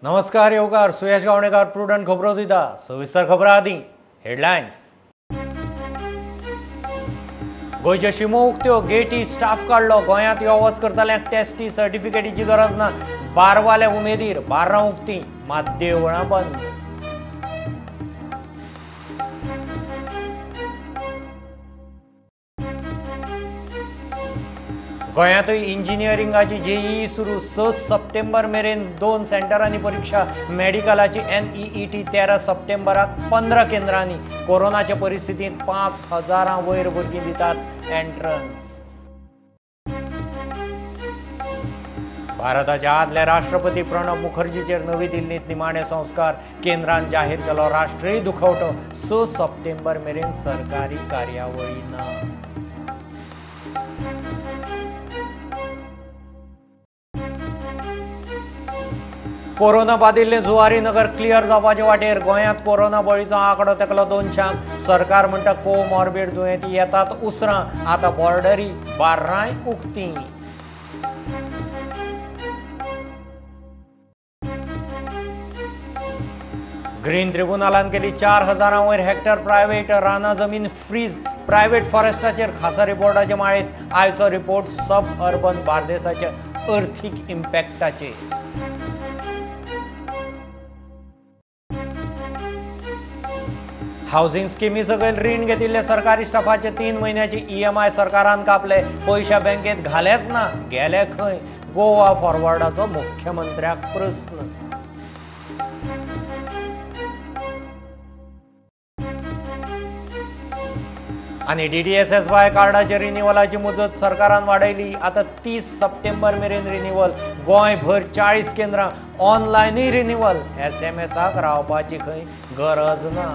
नमस्कार येवकार सुयश गावणेकर प्रुडंट खबरो दिता. सविस्तर खबरां आदी हेडलायन्स. गोंयच्यो शिमो उक्त्यो, गेटी स्टाफ काडलो. गोंयांत यो वच करतल्यांक टेस्टी सर्टिफिकेटीची गरज ना. बारवाले उमेदीर, बार्रां उक्ती मात देवळां बंद. गोंयांतूय इंजिनियरिंगाची जेईई सुरू. 6 सप्टेंबर मेरेन 2 सेंटरांनी परीक्षा. मेडिकलाची एनईईटी 13 सप्टेंबराक 15 केंद्रांनी. कोरोनाच्या परिस्थितींत 5000 वयर भुरगीं दितात एंट्रन्स. भारताचे आदले राष्ट्रपती प्रणब मुखर्जीचेर नवी दिल्लींत निमाणे संस्कार. केंद्रान जाहीर केलो राष्ट्रीय दुखवटो. 6 सप्टेंबर मेरेन सरकारी कार्यावळी ना. कोरोना बादिल्लें जुवारी नगर क्लियर जावपाचे वाटेर. गोंयांत कोरोना बळीचो आंकडो तेकलो 200. सरकार म्हणटा कोमॉर्बीड दुयेंती येतात उसरां. आतां बॉर्डरी बार्रांय उक्ती. ग्रीन ट्रिब्युनलान केली 4000 वयर हेक्टर प्रायव्हेट रानां जमीन फ्रीज. प्रायव्हेट फॉरेस्टाचेर खासा रिपोर्टाचे माळेंत. आयचो रिपोर्ट सब अर्बन बार्देसाच्या अर्थीक इम्पॅक्टाचेर. हावसिंग स्किमी सकयल रीण घेतिल्ले सरकारी स्टाफाचे 3 म्हयन्याचे ईएमआय सरकारान कापले. पयशे बँकेत घालेच ना, गेले खंय? गोवा फॉरवर्डाचो मुख्यमंत्र्याक प्रस्न. आनी डीडीएसएसवाय कार्डाचे रिन्युअलाची मुजत सरकारान वाडयली. आतां 30 सप्टेंबर मेरेन रिन्युअल. गोंयभर 40 केंद्रां ऑनलायनूय रिन्युअल. एसएमएसाक रावपाची खंय गरज ना.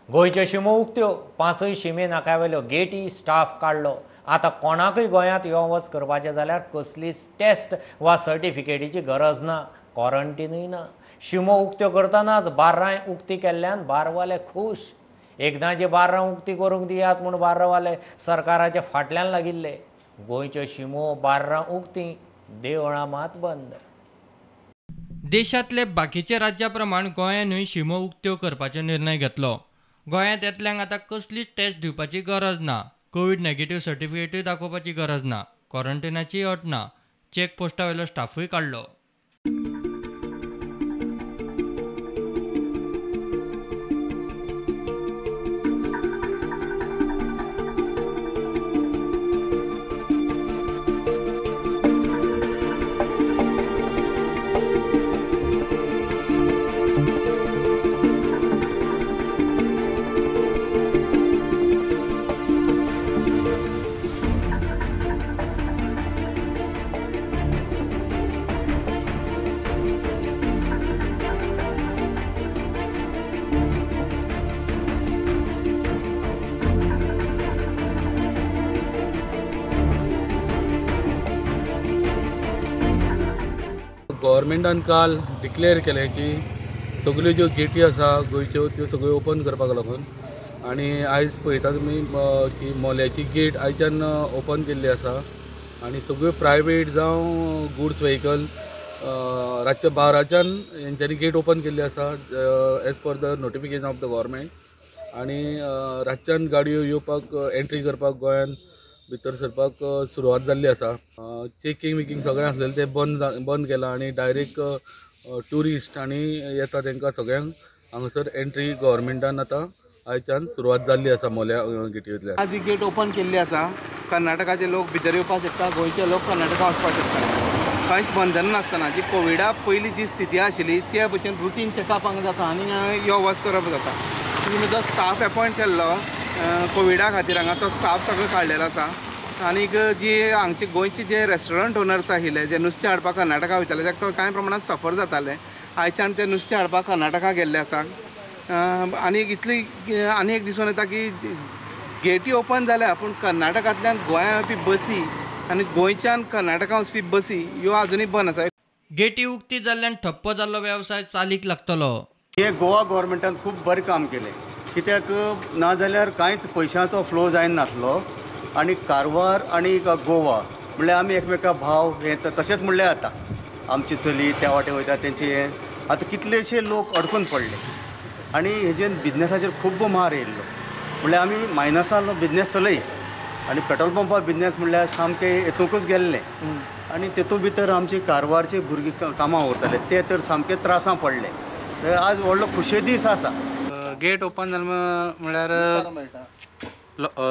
गोंयच्यो शिमो उक्त्यो, 5 शिमे नाक्यावेल्यो गेटी स्टाफ काडलो. आतां कोणाकूय गोंयांत यो वच करपाचें जाल्यार कसलीच टेस्ट वा सर्टिफिकेटीची गरज ना, क्वॉरंटीनूय ना. शिमो उक्त्यो करतनाच बार्रांय उक्ती केल्ल्यान बारवाले खूश. एकदांची बार्रां उक्ती करूंक दियात म्हूण बार्रावाले सरकाराच्या फाटल्यान लागिल्ले. गोंयच्यो शिमो बार्रां उक्ती, देवळां मात बंद. देशांतले बाकीचे राज्या प्रमाण गोंयानूय शिमो उक्त्यो करपाचो निर्णय घेतलो. गोंयांत येतल्यांक आतां कसलीच टेस्ट दिवपाची गरज ना, कोवीड नेगेटिव्ह सर्टिफिकेटूय दाखोवपाची गरज ना, क्वॉरंटिनाचीय अट ना. चेक पोस्टा वयलो स्टाफूय काडलो. गव्हर्मेंटान काल डिक्लेअर केलें की सगल्यो ज्यो गेटी आसा गोंयच्यो त्यो सगळ्यो ओपन करपाक लागून, आनी आयज पळयता तुमी की मोल्याची गेट आयच्यान ओपन केल्ली आसा आनी सगळ्यो प्रायवेट जावं गुड्स व्हेकल रातच्या 12च्यान हेंच्यांनी गेट ओपन केल्ली आसा as per the notification of the government. आनी रातच्यान गाडयो येवपाक एंट्री करपाक गोंयान भितर सरपाक सुरवात जाल्ली आसा. चेकिंग विकिंग सगळें आसलेलें तें बंद केलां आनी डायरेक्ट ट्युरिस्ट आनी येता तांकां सगळ्यांक हांगासर एंट्री गव्हर्मेंटान आतां आयच्यान सुरवात जाल्ली आसा मोल्या गेटींतल्यान. आज ही गेट ओपन केल्ली आसा. कर्नाटकाचे लोक भितर येवपाक शकता, गोंयचे लोक कर्नाटका वचपाक शकता, कांयच बंधन नासतना. जी कोविडा पयलीं जी स्थिती आशिल्ली त्या भशेन रुटीन चॅकअप हांगा जाता आनी यो वच करप जाता. तुमी जो स्टाफ एपॉयंट केल्लो कोविडा खातीर हांगा तो स्टाफ सगळो काडलेलो आसा. आनीक जी हांगचे गोंयचे जे रेस्टॉरंट ओनर्स आशिल्ले जे नुस्तें हाडपाक कर्नाटका वयताले ते कांय प्रमाणांत सफर जाताले. आयच्यान ते नुस्तें हाडपाक कर्नाटका गेल्ले आसा. आनीक इतली आनी एक दिसून येता की गेटी ओपन जाल्या पूण कर्नाटकांतल्यान गोंया येवपी बसी आनी गोंयच्यान कर्नाटका वचपी बसी ह्यो आजुनूय बंद आसा. गेटी उक्ती जाल्ल्यान ठप्प जाल्लो वेवसाय चालीक लागतलो. हे गोवा गव्हर्मेंटान खूब बरें काम केलें, कित्याक नाजाल्यार कांयच पयशांचो फ्लो जायनासलो. आनी कारवार आनी गोवा म्हणल्यार आमी एकमेका भाव हें तशेंच म्हणल्यार जाता. आमची चली त्या वाटेन वयता तेंचे हें आतां कितलेशे लोक अडकून पडले आनी हेजेर बिजनेसाचेर खूब्ब मार येयल्लो. म्हणल्यार आमी मायनसान बिजनेस चलय आनी पेट्रोल पंपार बिजनेस म्हणल्यार सामकें हेतूंकच गेल्लें आनी तेतूंत भितर आमचे कारवारचे भुरगीं कामां उरताले ते तर सामके त्रासां पडले. आज व्हडलो खुशे दीस आसा. गेट ओपन जालें म्हळ्यार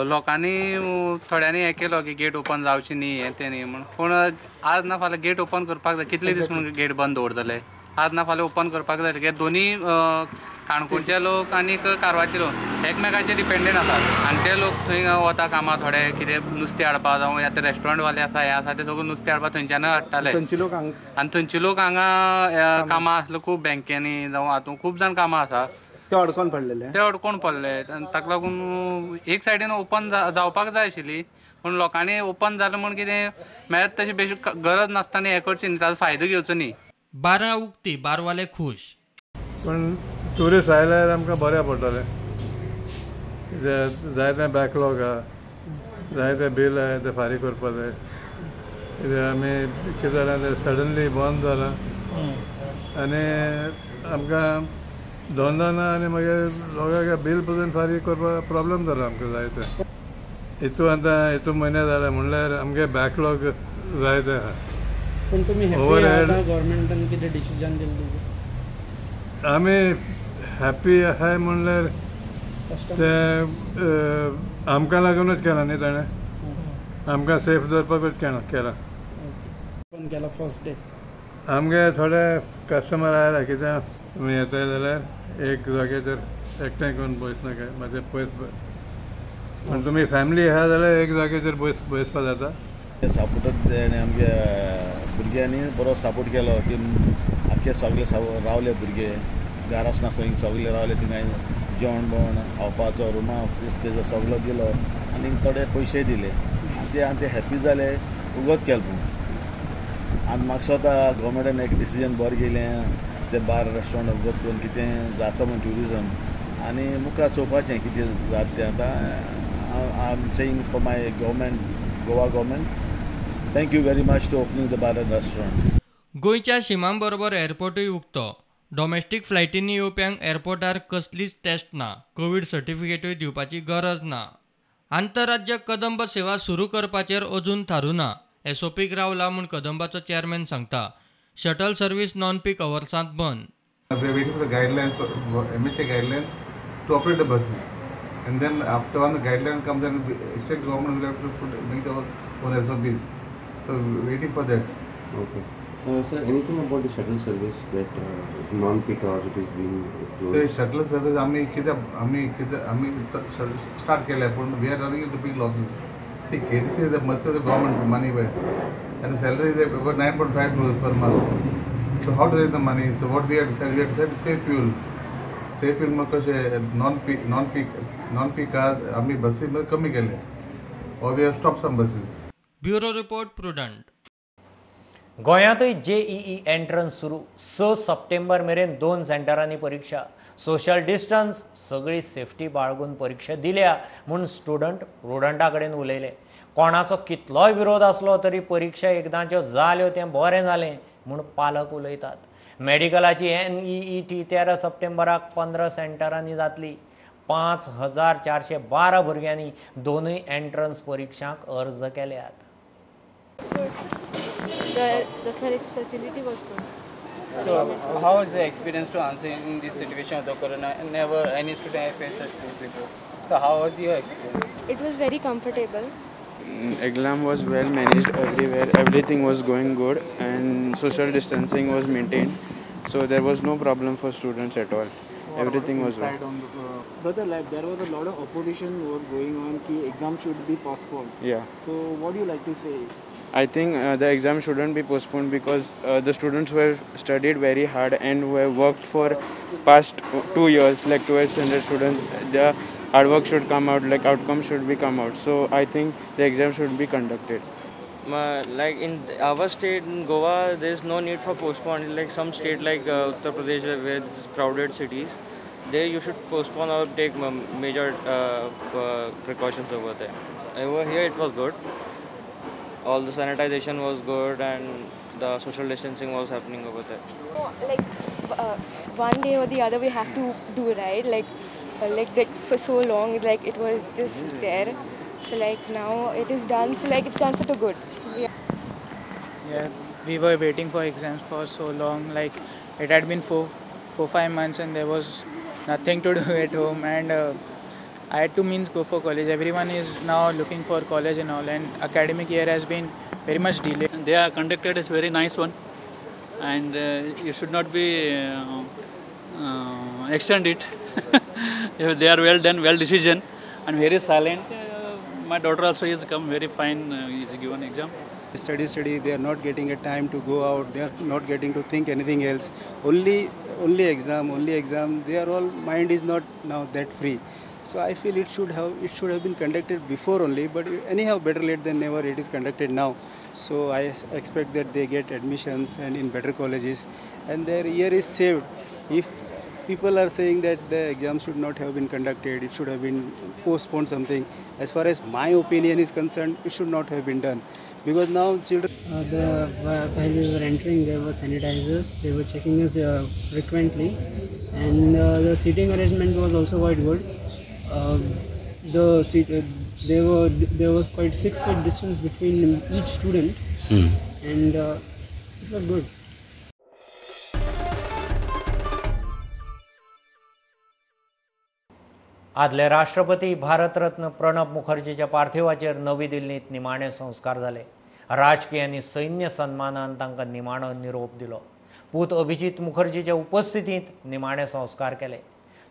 लोकांनी थोड्यांनी हें केलो की गेट ओपन जावची न्ही हें तें न्ही म्हूण, पूण आज ना फाल्यां गेट ओपन करपाक जाय. कितले दीस म्हणून गेट बंद दवरतले? आज ना फाल्यां ओपन करपाक जाय. कित्याक दोनी काणकोणचे लोक आनी कारवारचे लोक एकमेकाचेर डिपेंडंट आसात. हांगचे लोक थंय वता कामां, थोडे कितें नुस्तें हाडपा जावं आतां रेस्टॉरंटवाले आसा हें आसा ते सगळें नुस्तें हाडपा थंयच्यानच हाडटाले आनी थंयचे लोक हांगा कामां आसलो खूब बँकेनी जावं हातूंत खूब जाण कामां आसा ते अडकोन पडलेले, ते अडकोन पडले. आनी ताका लागून एक सायडीन ओपन जावपाक जाय आशिल्ली, पूण लोकांनी ओपन जालें म्हूण कितें मेळत तशी बेश्टी गरज नासतना हें करची न्ही, ताजो फायदो घेवचो न्ही. बारां उक्ती, बारवाले खूश. पूण ट्युरिस्ट आयल्यार आमकां बऱ्या पडटलें. कित्याक जायते बॅकलॉग आहा, जायते बील आहा ते फारीक करपा जाय. कित्याक आमी कितें जालें तें सडनली बंद जालां आनी आमकां धंदो ना आनी मागीर लोकांक बील पसून फारीक करपाक प्रॉब्लम जाला आमकां जायते. हितू आतां हितू म्हयने जाले म्हणल्यार आमगे बॅकलॉग जायते आहा. पूण तुमी गव्हर्मेंटान कितें डिसिजन दिलें? आमी हॅप्पी आहाय म्हणल्यार तें आमकां लागूनच केलां न्ही ताणें, आमकां सेफ दवरपाकूच केलां. केला फर्स्ट डे आमगे थोडे कस्टमर आयला कित्याक तुमी येताय जाल्यार एक जाग्याचेर एकठांय करून बसनाका, मातशें पयस. पूण तुमी फॅमिली आहा जाल्यार एक जाग्याचेर बसपा जाता. सपोर्ट तेणें आमच्या भुरग्यांनी बरो सपोर्ट केलो की आख्खे सगळे रावले भुरगे घरा वचना सगळे रावले, थिंगाय जेवण बिवण खावपाचो रुमा तेजो सगलो दिलो आनी थोडे पयशे दिले आनी ते आनी ते हॅप्पी जाले उगत केलें. पूण आनी म्हाका दिसता गव्हर्मेंटान एक डिसिजन बरें घेयलें ते बार रेस्टॉरंट उगत करून कितें जाता म्हूण ट्युरिजम आनी मुखार चोवपाचें कितें जाता तें. आतां I am saying for my government, Goa government, thank you very much to opening the bar and restaurant. गोंयच्या शिमां बरोबर एअरपोर्टूय उक्तो. डॉमेस्टीक फ्लायटींनी येवप्यांक एअरपोर्टार कसलीच टेस्ट ना, कोवीड सर्टिफिकेटूय दिवपाची गरज ना. आंतरराज्य कदंब सेवा सुरू करपाचेर अजून थारूं ना. एसओपीक रावला म्हूण कदंबाचो चेअरमॅन सांगता. शटल सर्वीस नॉन पीक अवर्सांत बंद. We are waiting for the guidelines, for MHA guidelines to operate the buses, and then after when the guideline comes, then state government will have to make our own SOPs. So waiting for that. Okay. Sir, anything about the shuttle service that non-peak hours it is being closed? The shuttle service, आम्ही start केलं पण we are running into big losses. See, KTC is the mercy of the government money where, and the salary is about 9.5 crores per month. So how to raise the money? So what we have decided, to save fuel. Save fuel मग कशे non-peak hours आम्ही buses मध्ये कमी केले, or we have stopped some buses. Bureau report, Prudent. गोंयांतूय JEE entrance सुरू. 6 सप्टेंबर मेरेन 2 सेंटरांनी परीक्षा. Social distance सगळी सेफ्टी बाळगून परीक्षा दिल्या म्हूण स्टुडंट प्रुडंटा कडेन उलयले. कोणाचो कितलोय विरोध आसलो तरी परीक्षा एकदांच्यो जाल्यो तें बरें जालें म्हूण पालक उलयतात. मेडिकलाची NEET 13 सप्टेंबराक 15 सेंटरांनी जातली. 5412 भुरग्यांनी दोनूय एंट्रन्स परीक्षांक अर्ज केल्यात. The facility was good. So, how was the experience to answer in this situation of the corona? Never any student has faced such things before. So, how was your experience? It was very comfortable. Exam was well managed everywhere. Everything was going good, and social distancing was maintained. So there was no problem for students at all. Everything was well. Brother, like there was a lot of opposition was going on ki exam should be postponed. Yeah. So what do you like to say? I think the exam shouldn't be postponed because the students who have studied very hard and who have worked for past 2 years, like 12th standard students, their hard work should come out, like outcome should be come out. So I think the exam should be conducted. Like in our state, in Goa, there is no need for postponing. Like some state like Uttar Pradesh, where it's crowded cities, there you should postpone or take major precautions over there. Over here it was good. All the sanitization was good and the social distancing was happening over there. Like one day or the other we have to do, right? Like for so long, like it was just there. So like now it is done. So like it's done for the good. So, yeah. Yeah, we were waiting for exams for so long. Like it had been 4-5 months and there was nothing to do at home, and I had to go for college. Everyone is now looking for college and all, and academic year has been very much delayed. They are conducted as very nice one, and you should not be extend it. If they are well done, well decision, and very silent. My daughter also is come very fine. Is given exam. Study. They are not getting a time to go out. They are not getting to think anything else. Only exam, only exam. They are all mind is not now that free. So I feel it should have been conducted before only, but anyhow, better late than never. It is conducted now. So I expect that they get admissions and in better colleges, and their year is saved. If people are saying that the exam should not have been conducted, it should have been postponed something. As far as my opinion is concerned, it should not have been done. Because now children... While we were entering, there were sanitizers, they were checking us frequently, and the seating arrangement was also quite good. There was quite 6 foot distance between each student, and it was good. आदले राष्ट्रपती भारतरत्न प्रणब मुखर्जीच्या पार्थिवाचेर नवी दिल्लींत निमाणे संस्कार जाले. राजकीय आनी सैन्य सन्मानान तांकां निमाणो निरोप दिलो. पूत अभिजीत मुखर्जीच्या उपस्थितींत निमाणे संस्कार केले.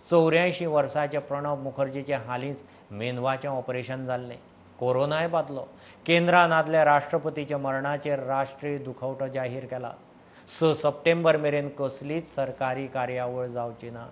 84 वर्सांचे प्रणब मुखर्जीचे हालींच मेंदवाचें ऑपरेशन जाल्लें. कोरोनाय बादलो. केंद्रान आदल्या राष्ट्रपतीच्या मरणाचेर राष्ट्रीय दुखवटो जाहीर केला. 6 सप्टेंबर मेरेन कसलीच सरकारी कार्यावळ जावची ना.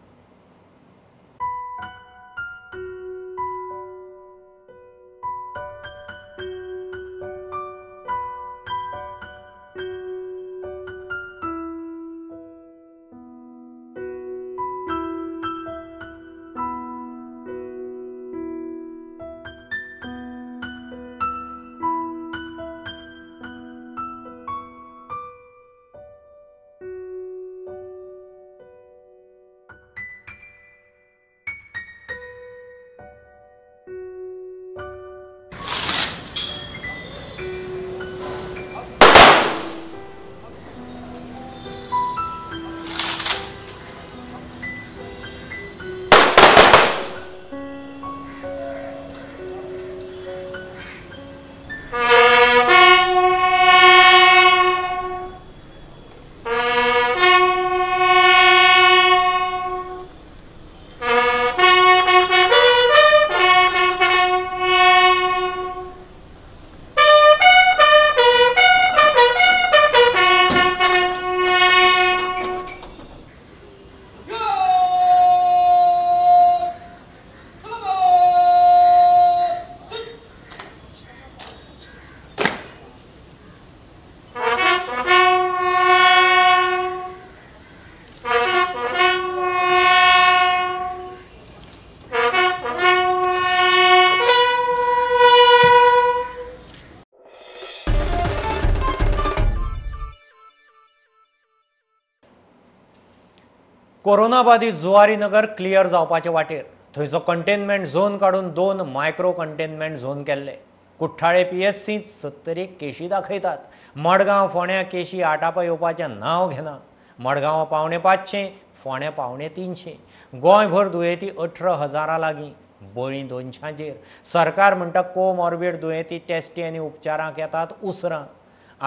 कोरोना बाधित जुवारी नगर क्लियर जावपाचे वाटेर. थंयचो कंटेनमेंट झोन काडून 2 मायक्रो कंटेनमेंट झोन केल्ले. कुठ्ठाळे पीएचसींत 70 केशी दाखयतात. मडगांव फोंड्या केशी आटापा येवपाचें नांव घेना. मडगांव 475, फोंड्या 275. गोंयभर दुयेंती 18,000 लागीं, बळी 200चेर. सरकार म्हणटा कोमॉर्बीड दुयेंती टेस्टी आनी उपचारांक येतात उसरां.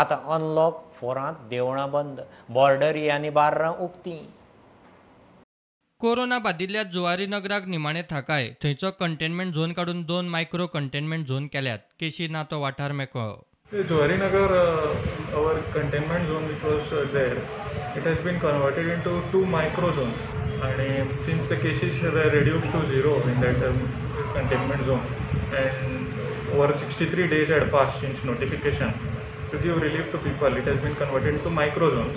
आतां अनलॉक 4 देवळां बंद, बॉर्डरी आनी बार्रां उक्तीं. कोरोना बादिल्ल्या जुवारी नगराक निमाणे थाकाय. थंयचो कंटेनमेंट झोन काडून 2 मायक्रो कंटेनमेंट झोन केल्यात. केशी ना तो वाठार मेकळो. Zuari Nagar, our containment zone which was there, it has been converted into 2 micro zones, and since the cases were reduced to 0 in that containment zone, and over 63 days had passed since notification, to give relief to people, it has been converted into micro zones,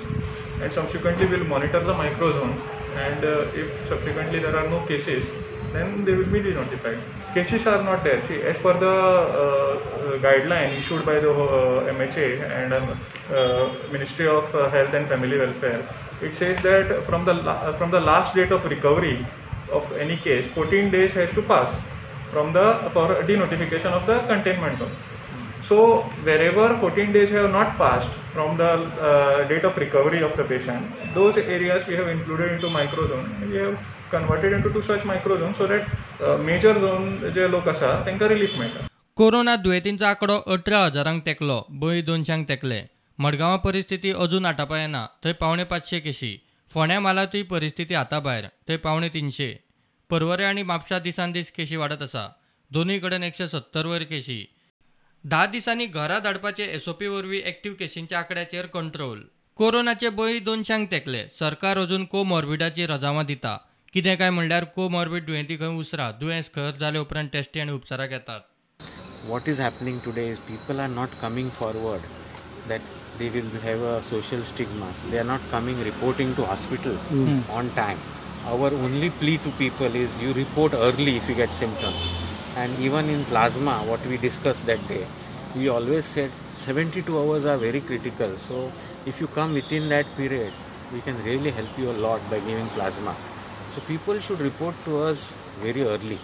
and subsequently we will monitor the micro zones, and if subsequently there are no cases, then they will be denotified. Cases are not there. See, as per the guideline issued by the MHA and Ministry of Health and Family Welfare, it says that from the last date of recovery of any case, 14 days has to pass from the for denotification of the containment zone. So wherever 14 days have not passed from the date of recovery of the patient, those areas we have included into micro zone. We have converted into two such micro zones so that major zone जे लोक आसा तांकां relief मेळटा. Corona दुयेंतींचो आंकडो 18,000 तेंकलो, बळी 200 तेंकले. मडगांवां परिस्थिती अजून आटापा येना, थंय 475 केशी. फोंड्या म्हालांतूय परिस्थिती हाताभायर, थंय 275. पर्वरे आनी म्हापशा दिसान दीस केशी वाडत आसा, दोनूय कडेन 170 वयर केशी. 10 दिसांनी घरा धाडपाचे एसओपी वरवीं एक्टिव्ह केशींच्या आंकड्याचेर कंट्रोल. कोरोनाचे बळी 200 तेंकले. सरकार अजून कोमॉर्बिडाची रजावां दिता. कितें काय म्हणल्यार कोमॉर्बिड दुयेंती खंय उसरा दुयेंस खर जाले उपरांत टेस्टी आनी उपचाराक येतात. What is happening today is people are not coming forward that they will have a social stigma. So they are not coming reporting to hospital on time. Our only plea to people is you report early if you get symptoms. And even in plasma, what we discussed that day, we always said 72 hours are very critical. So if you come within that period, we can really help you a lot by giving plasma. So people should report to us very early.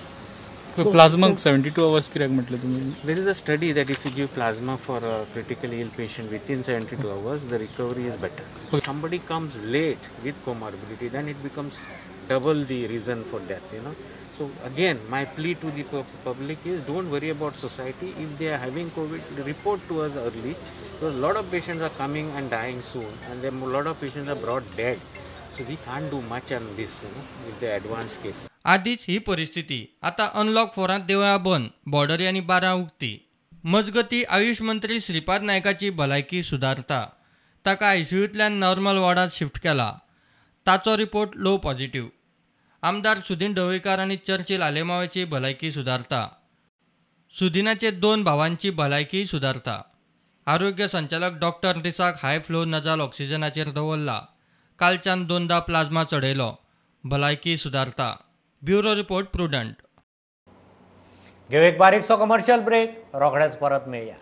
So plasma 72 hours कित्याक म्हटलें तुमी? There is a study that if you give plasma for a critically ill patient within 72 hours, the recovery is better. If somebody comes late with comorbidity, then it becomes double the reason for death, you know. So again, my plea to the public is don't worry about society. If they are having COVID, report to us early. Because a lot of patients are coming and dying soon, and then a lot of patients are brought dead. So we can't do much on this, you know, with the advanced cases. आधीच ही परिस्थिती. आता unlock 4 देवळां बंद, boundary आनी बारां उक्ती. मजगती आयुष मंत्री श्रीपाद नायकाची भलायकी सुदारता. ताका आयसीयूंतल्यान नॉर्मल वॉर्डांत शिफ्ट केला. ताचो रिपोर्ट लो पॉझिटिव्ह. आमदार सुदीन ढवळीकार आनी चर्चिल आलेमावाची भलायकी सुदारता. सुदिनाचे 2 भावांची भलायकी सुदारता. आरोग्य संचालक डॉक्टर दिसाक हाय फ्लो नजाल ऑक्सिजनाचेर दवरला. कालच्यान 2दा प्लाझ्मा चडयलो. भलायकी सुदारता. Bureau report, Prudent. घेऊ एक बारीकसो कमर्शियल ब्रेक, रोखडेच परत मेळया.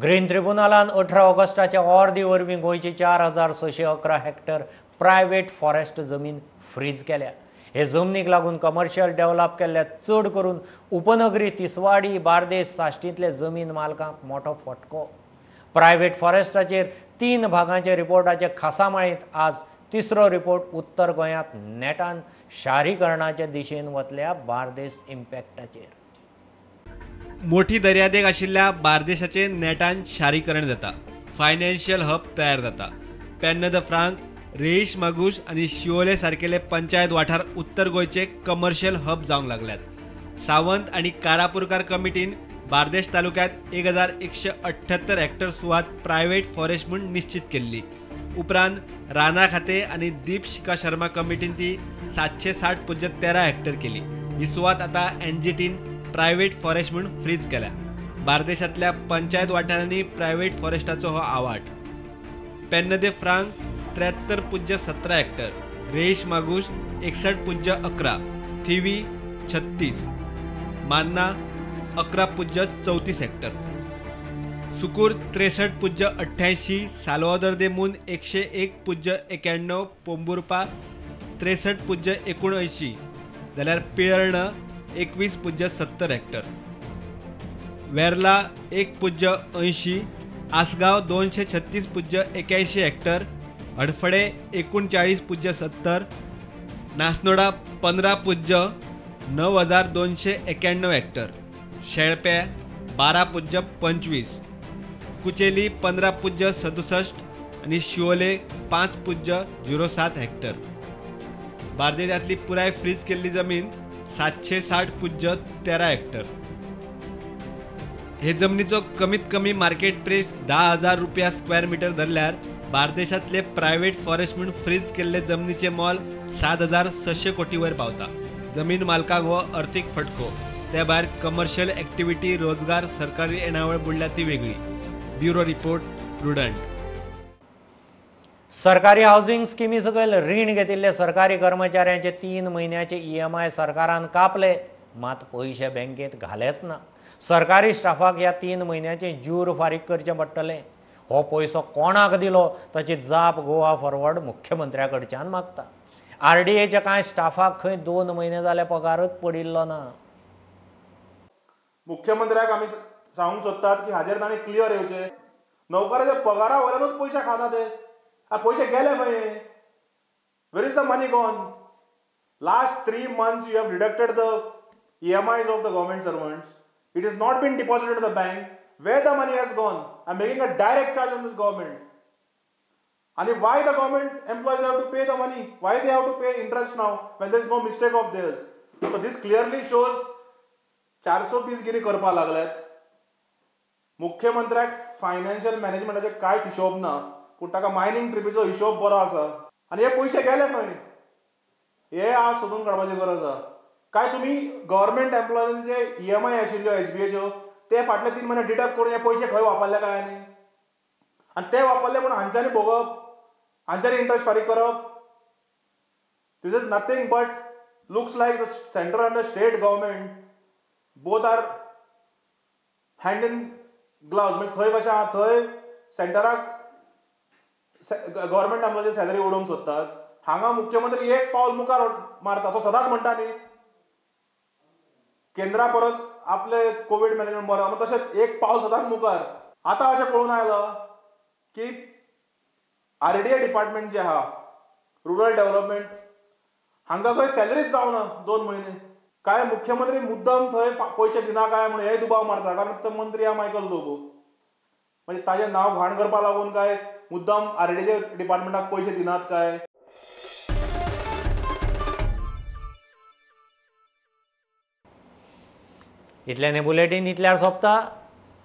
ग्रीन ट्रिब्युनलान 18 ऑगस्टाच्या ऑर्दी वरवीं गोंयची 4611 हेक्टर प्रायव्हेट फॉरेस्ट जमीन फ्रीज केल्या. हे जमनीक लागून कमर्शियल डेव्हलप केल्ल्या चड करून उपनगरी तिसवाडी, बार्देस, साश्टींतले जमीन मालकांक मोठो फटको. प्रायव्हेट फॉरेस्टाचेर 3 भागांचे रिपोर्टाचे खासा माळेंत आज तिसरो रिपोर्ट उत्तर गोंयांत नेटान शारीकरणाचे दिशेन वतल्या बार्देस इम्पॅक्टाचेर. मोठी दर्यादेग आशिल्ल्या बार्देशाचे नेटान शारीकरण जाता. फायनान्शियल हब तयार जाता. Pen the Frank, Reis Magos आनी शिवोले सारकेले पंचायत वाठार उत्तर गोंयचे कमर्शियल हब जावंक लागल्यात. सावंत आनी कारापूरकार कमिटीन बार्देश तालुक्यात 1178 हेक्टर सुवात प्रायव्हेट फॉरेस्ट म्हूण निश्चित केल्ली. उपरांत राना खाते आनी दीप शिखा शर्मा कमिटीन ती 760.13 हेक्टर केली. ही सुवात आतां एनजीटीन प्रायव्हेट फॉरेस्ट म्हूण फ्रीज केल्या. बार्देशांतल्या पंचायत वाठारांनी प्रायव्हेट फॉरेस्टाचो हो आवाट. पेन्न दे फ्रांक 73.17 हेक्टर, रेईश मागूश 61.11, थिवी 36, मान्ना 11.34 हेक्टर, सुकूर 63.88, साल्वादोर दे मून 101.91, पोंबुर्पा 63.79, जाल्यार Pilerne 21.70 hectare, Verla 1.80, Assagao 236.81 hectare, Hadfade 39.70, Nachinola 15.9291 hectare, Shelpe 12.25, Cuchelim 15.67 आनी शिवोले 5.07 हेक्टर. बार्देजांतली पुराय फ्रीज केल्ली जमीन 760.13 हेक्टर. हे जमनीचो कमीत कमी मार्केट प्राइस 10,000 रुपया स्क्वेअर मीटर धरल्यार बार्देशांतले प्रायव्हेट फॉरेस्ट म्हूण फ्रीज केल्ले जमनीचे मोल 7,600 कोटी वयर पावता. जमीन मालकांक हो अर्थीक फटको. ते भायर कमर्शियल एक्टिविटी, रोजगार, सरकारी येणावळ बुडल्या ती वेगळी. Bureau report, Prudent. सरकारी हावसिंग स्किमी सकयल रीण घेतिल्ले सरकारी कर्मचाऱ्यांचे 3 म्हयन्याचे EMI सरकारान कापले, मात पयशे बँकेत घालेच ना. सरकारी स्टाफाक ह्या 3 म्हयन्याचे ज्यूर फारीक करचें पडटलें. हो पयसो कोणाक दिलो ताची जाप गोवा फॉरवर्ड मुख्यमंत्र्या कडच्यान मागता. RDAच्या कांय स्टाफाक खंय 2 म्हयने जाले पगारच पडिल्लो ना. मुख्यमंत्र्याक आमी सांगूंक सोदतात की हाजेर ताणें क्लियर येवचें. नोकऱ्याच्या पगारा वयल्यानूच पयशे खाता ते. पयशे गेले खंय? Where is the money gone? Last 3 months you have deducted the EMIs of the government servants. It is not been deposited in the bank. Where the money has gone? I am making a direct charge on this government. And why the government employees have to pay the money? Why they have to pay interest now when there is no mistake of theirs? So this clearly shows 420 Giri करपाक लागल्यात. मुख्यमंत्र्याक financial मॅनेजमेंटाचे कांयच हिशोब ना, पूण ताका mining ट्रिपीचो हिशोब बरो आसा. आनी हे पयशे गेले खंय हे आज सोदून काडपाची गरज आसा. काय तुमी गव्हर्मेंट एम्प्लॉइजांचे जे EMI आशिल्ल्यो HBAच्यो ते फाटले 3 म्हयने डिडक्ट करून हे पयशे खंय वापरले काय? आनी ते वापरले म्हणून हांच्यांनी भोगप, हांच्यांनी इंट्रस्ट फारीक करप. This is nothing but looks like the central and the state government both are hand in gloves. म्हणजे थंय कशें आहा, थंय सेंटराक गव्हर्मेंट एम्प्लॉइजाची सॅलरी उडोवंक सोदतात, हांगा मुख्यमंत्री एक पावल मुखार मारता. तो सदांच म्हणटा न्ही केंद्रा परस आपले कोवीड मॅनेजमेंट बरो, तशेंच एक पावल सदांच मुखार. आतां अशें कळून आयलां की RDA department जे आहा, रुरल डेव्हलपमेंट, हांकां खंय सॅलरीच जावना 2 म्हयने. काय मुख्यमंत्री मुद्दम थंय पयशे दिना काय म्हणून हे दुबाव मारता, कारण तो मंत्री आहा मायकल लोबो. म्हणजे ताजें नांव घाण करपाक लागून काय मुद्दम RDA डिपार्टमेंटाक पयशे दिनात काय? इतल्यान हें बुलेटीन इतल्यार सोंपता.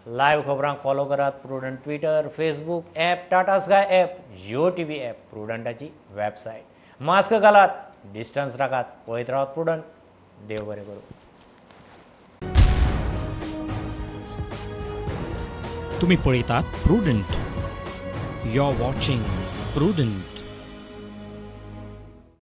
लायव्ह खबरांक फॉलो करात Prudent Twitter, Facebook app, Tata Sky app, Jio TV app, प्रुडंटाची website. Mask घालात, डिस्टन्स राखात, पळयत रावात प्रुडंट. देव बरें करूं. तुमी पळयतात Prudent. You are watching Prudent.